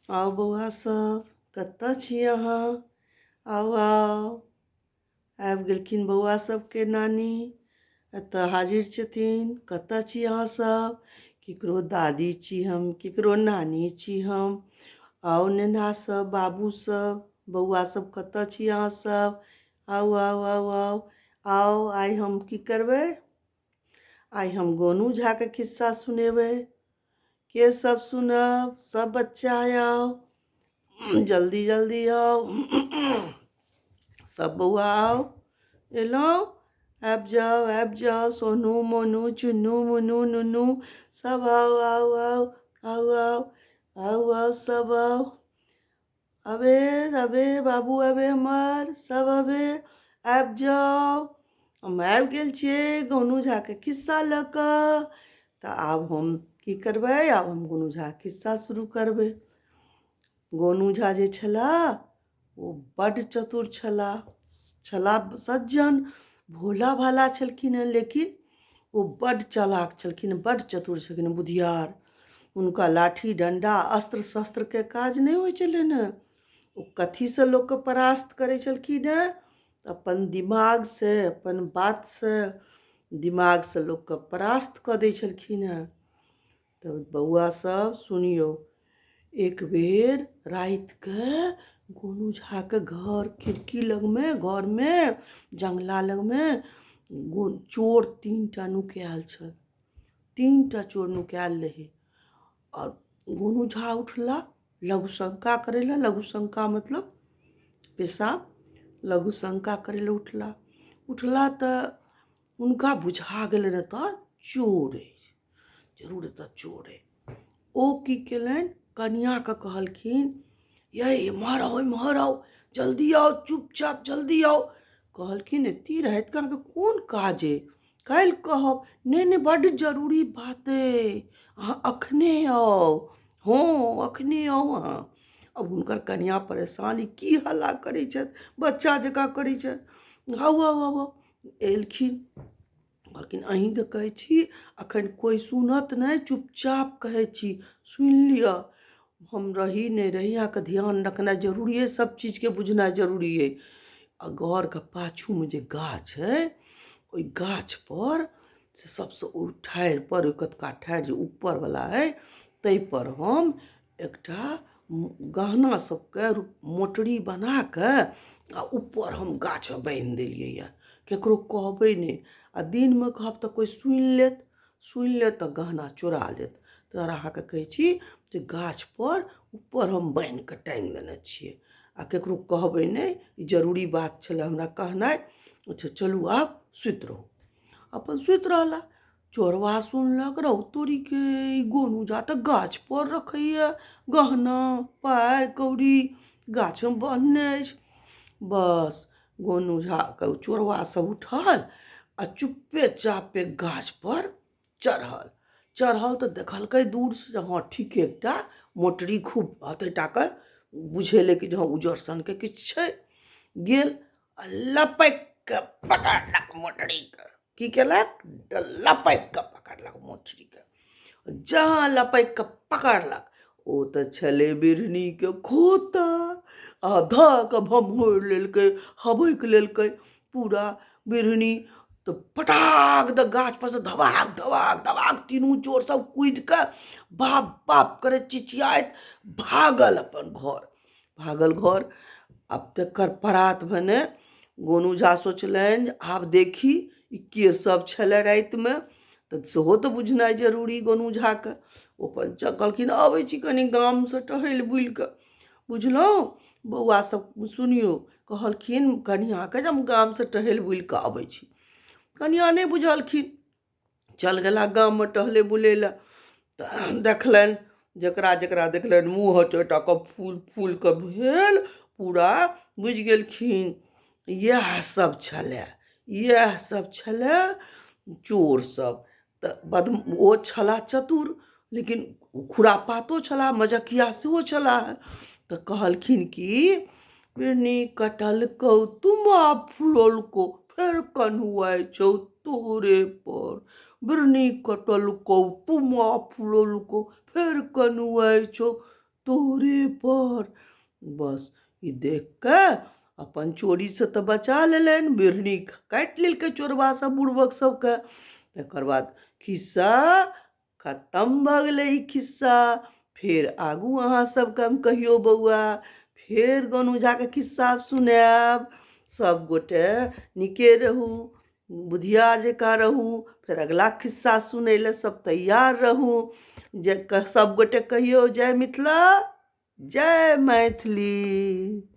आउ बौआ सब कतऽ छी अहाँ आउ आउ आबि गेलखिन बौआ सबके नानी एतऽ हाजिर छथिन कतऽ छी अहाँ सब केकरो दादी छी हम केकरो नानी छी हम आउ नेना सब बाबू सब बौआ सब कतऽ छी अहाँ सब आउ आउ आउ आउ आउ आइ हम की करबै आइ हम गोनू झाके खिस्सा सुनेबै के सब सुनब सब बच्चा आउ जल्दी जल्दी आउ सब बौआ आउ एलहुँ आबि जाउ आबि जाउ सोनू मोनू चुन्नू मुन्नू नुनू सब आउ आउ आउ आउ आउ आउ आउ सब आउ अबे अबे बाबू अबे हमर सब अबे आबि जाउ हम आबि गेल छियै गोनू झाके खिस्सा लऽ कऽ तऽ आब हम की करबै आब हम गोनू झाके खिस्सा शुरू करबै गोनू झा जे छलाह ओ बड्ड चतुर छलाह छलाह सज्जन भोला भाला छलखिन हेँ लेकिन ओ बड्ड चालाक छलखिन बड्ड चतुर छलखिन बुधियार हुनका लाठी डण्डा अस्त्र शस्त्रके काज नहि होइ छलनि हेँ ओ कथीसँ लोकके परास्त करै छलखिन हेँ अपन दिमागसँ अपन बातसँ दिमागसँ लोकके परास्त कऽ दै छलखिन हेँ तऽ बौआ सब सुनियौ एक बेर रातिके गोनू झाके घर खिड़की लगमे घरमे जङ्गला लगमे चोर तीन टा नुकायल छल तीन टा चोर नुकायल रहै आओर गोनू झा उठला लघुशङ्का करै लए लघुशङ्का मतलब पेशाब लघुशङ्का करै लए उठला उठला तऽ हुनका बुझा गेलनि एतऽ चोर अछि जरूर एतऽ चोर अइ ओ की कयलनि कनिआँके कहलखिन यै एम्हर आउ एम्हर आउ जल्दी आउ चुपचाप जल्दी आउ कहलखिन एतेक रातिके अहाँके कोन काज अइ काल्हि कहब नहि नहि बड्ड जरूरी बात अइ अहाँ एखने आउ हँ एखने आउ अहाँ आब हुनकर कनिआँ परेशान ई की हल्ला करै छथि बच्चा जकाँ करै छथि आउ आउ आउ आउ एलखिन कहलखिन अहीँके कहै छी एखन कोइ सुनत नहि चुपचाप कहै छी सुनि लिअ हम रही नहि रही अहाँके ध्यान रखनाइ जरूरी अइ सभ चीजके बुझनाइ जरूरी अइ आ घरके पाछूमे जे गाछ अइ ओहि गाछपर से सभसँ ओहि ठाढ़िपर ओहि कतका ठाढ़ि जे ऊपरवला अइ ताहिपर हम एकटा गहना सबके मोटरी बना कऽ आ ऊपर हम गाछमे बान्हि देलियै यऽ ककरो कहबै नहि आ दिनमे कहब तऽ कोइ सुनि लेत सुनि लेत तऽ गहना चोरा लेत ताहि दुआरे अहाँके कहै छी जे गाछपर ऊपर हम बान्हि कऽ टाङ्गि देने छियै आ ककरो कहबै नहि ई जरूरी बात छलए हमरा कहनाइ अच्छा चलू आब सुति रहू अपन सुति रहला चोरबा सुनलक रौ तोरीके ई गोनू झा तऽ गाछपर रखैए गहना पाइ कौड़ी गाछमे बन्हने अछि बस गोनू झाके चोरबा सब उठल आ चुप्पे चापे गाछपर चढ़ल चढ़ल तऽ देखलकै दूरसँ जे हँ ठीके एकटा मोटरी खूब हतै टाके बुझेलै कि जे हँ उज्जर सनके किछु छै गेल आ लपकि कऽ पकड़लक मोटरीके की केलक लपकि कऽ पकड़लक मोटरीके जहाँ लपकि कऽ पकड़लक ओ तऽ छलै बिढ़नीके खोता आ धऽ कऽ भम्होरि लेलकै हबकि लेलकै पूरा बिढ़नी तऽ पटाक दऽ गाछपर सँ धबाक धबाक धबाक तीनू चोर सब कुदि कऽ बाप बाप करैत चिचियाइत भागल अपन घर भागल घर आब तकर परात भेने गोनू झा सोचलनि जे आब देखी ई के सब छलै रातिमे तऽ सेहो तऽ बुझनाइ जरूरी गोनू झाके ओ अपन कहलखिन अबै छी कनि गामसँ टहलि बुलि कऽ बुझलहुँ बौआ सब सुनियौ कहलखिन कनिआँके जे हम गामसँ टहलि बुलि कऽ अबै छी कनिआँ नहि बुझलखिन चल गेला गाममे टहलै बुलै लए तऽ देखलनि जकरा जकरा देखलनि मुँह हटेटाके फूल फूलके भेल पूरा बुझि गेलखिन इएह सब छलए इएह सब छलए चोर सब तऽ बद ओ छलाह चतुर लेकिन खुरापातो छलाह मजकिया सेहो छलाह तऽ कहलखिन कि बिढ़नी कटलकौ तुमा फुललकौ फेर कन्हुआइ छौ तोरे पर बिढ़नी कटलकौ तुमा फुललकौ फेर कन्हुआइ छौ तोरे पर। बस ई देख कऽ अपन चोरीसँ तऽ बचा लेलनि, बिढ़नी काटि लेलकै चोरबा सब बुड़बक सबके। तकर बाद खिस्सा खतम भऽ गेलै ई खिस्सा। फेर आगू अहाँ सबके हम कहियौ बौआ, फेर गोनू झाके खिस्सा सुनायब। सब गोटे नीके रहू, बुधियार जकाँ रहू, फेर अगिला खिस्सा सुनै लए सब तैयार रहू। जे सब गोटे कहियौ जय मिथिला जय मैथिली।